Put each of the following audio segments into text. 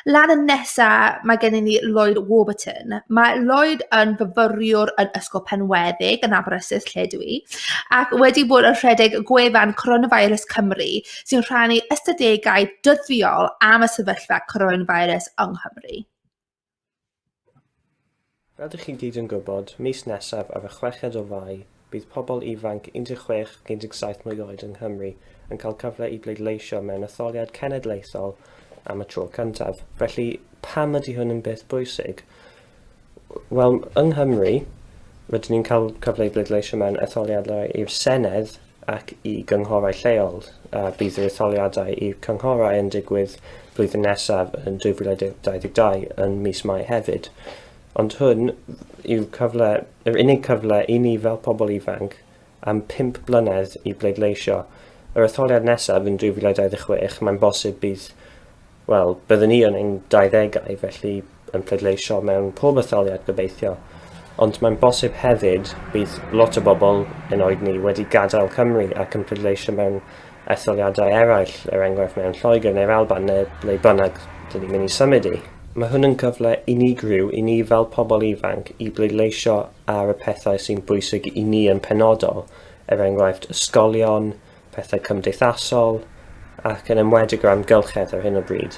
Lan yn nesa, mae gennyn ni Lloyd Warburton. Mae Lloyd yn fyfyriwr yn Ysgol Penweddig yn Aberystwyth, lle dwi, ac wedi bod yn rhedeg gwefan Coronavirus Cymru sy'n rhannu ystadegau dyddiol am y sefyllfa coronavirus yng Nghymru. Fel dych chi gyd yn gwybod, mis nesaf ar y chweched o Fai, bydd pobl ifanc 16 ac 17 mlwydd oed yng Nghymru yn cael cyfle i bleidleisio mewn etholiad cenedlaethol am y tro cyntaf. Felly, pam ydy hwn yn beth bwysig? Wel, yng Nghymru, rydyn ni'n cael cyfle i bleidleisio mewn etholiadau i'r Senedd ac i gynghorau lleol, a bydd yr etholiadau i'r cynghorau yn digwydd blwyddyn nesaf yn 2022 yn mis Mai hefyd. Ond hwn yw cyfle, yr unig cyfle i ni fel pobl ifanc am 5 blynedd i bleidleisio. Yr etholiad nesaf yn 2026, mae'n bosib bydd, wel, byddwn ni yn ein 20au, felly yn pleidleisio mewn pob etholiad gobeithio. Ond mae'n bosib hefyd bydd lot o bobl yn oed ni wedi gadael Cymru ac yn pleidleisio mewn etholiadau eraill, er enghraifft mewn Lloegr neu'r Alban neu ble bynnag dyn ni'n mynd i symud i. Mae hwn yn gyfle unigryw i ni fel pobl ifanc i bleidleisio ar y pethau sy'n bwysig i ni yn penodol, er enghraifft ysgolion, pethau cymdeithasol ac yn enwedig yr amgylchedd ar hyn o bryd.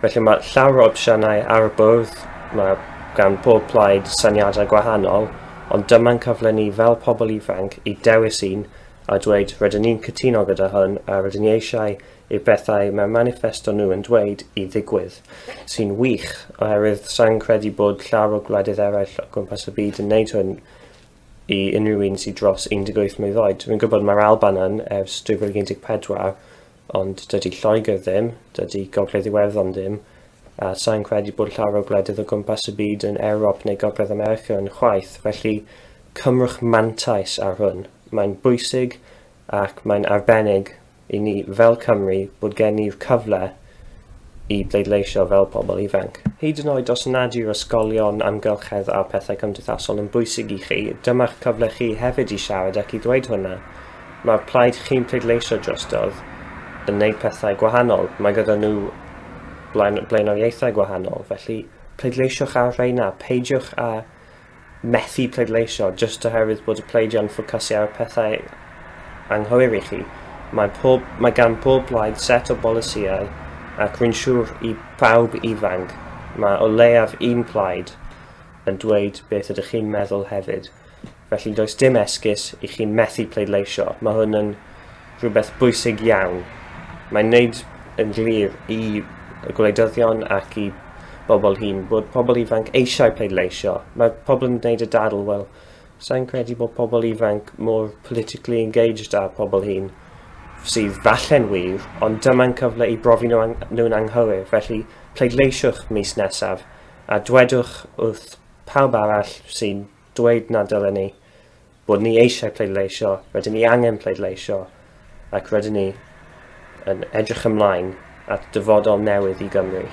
Felly mae llawer o opsiynau ar y bwrdd, mae gan pob plaid syniadau gwahanol, ond dyma'n cyfle ni fel pobl ifanc i dewis un a dweud rydyn ni'n cytuno gyda hwn a rydyn ni eisiau i'r bethau mae'r maniffesto nhw yn dweud i ddigwydd, sy'n wych oherwydd sa'n credu bod llawer o gwledydd eraill o gwmpas y byd yn neud hwn i unrhyw un sydd dros 18 mlwydd oed. Dwi'n gwybod mae'r Alban yn ers 2014, ond dydy Lloegr ddim, dydy Gogledd Iwerddon ddim, a sa'n credu bod llawer o gwledydd o gwmpas y byd yn Ewrop neu Gogledd America yn chwaith, felly cymrwch mantais ar hwn. Mae'n bwysig ac mae'n arbennig i ni fel Cymru bod gen ni'r cyfle i bleidleisio fel pobl ifanc. Hyd yn oed os nad yw'r ysgolion, amgylchedd a pethau cymdeithasol yn bwysig i chi, dyma'ch cyfle chi hefyd i siarad ac i ddweud hwnna. Mae'r plaid chi'n pleidleisio drostodd yn wneud pethau gwahanol, mae gyda nhw blaenoriaethau gwahanol, felly pleidleisiwch ar rheina, peidiwch â methu pleidleisio jyst oherwydd bod y pleidiau'n ffocysu ar y pethau anghywir i chi. Mae, pob, mae gan pob plaid set o bolisïau ac rwy'n siŵr i bawb ifanc mae o leiaf un plaid yn dweud beth ydych chi'n meddwl hefyd. Felly does dim esgus i chi methu pleidleisio. Mae hwn yn rhywbeth bwysig iawn. Mae'n neud yn glir i y gwleidyddion ac i bobl hŷn bod pobl ifanc eisiau pleidleisio. Mae pobl yn gwneud y dadl, wel, sa'n credu bod pobl ifanc mor politically engaged â pobl hŷn, sydd falle'n wir, ond dyma'n cyfle i brofi nhw'n anghywir. Felly, pleidleisiwch mis nesaf a dwedwch wrth pawb arall sy'n dweud na dylen ni bod ni eisiau pleidleisio, rydyn ni angen pleidleisio, ac rydyn ni yn edrych ymlaen at dyfodol newydd i Gymru.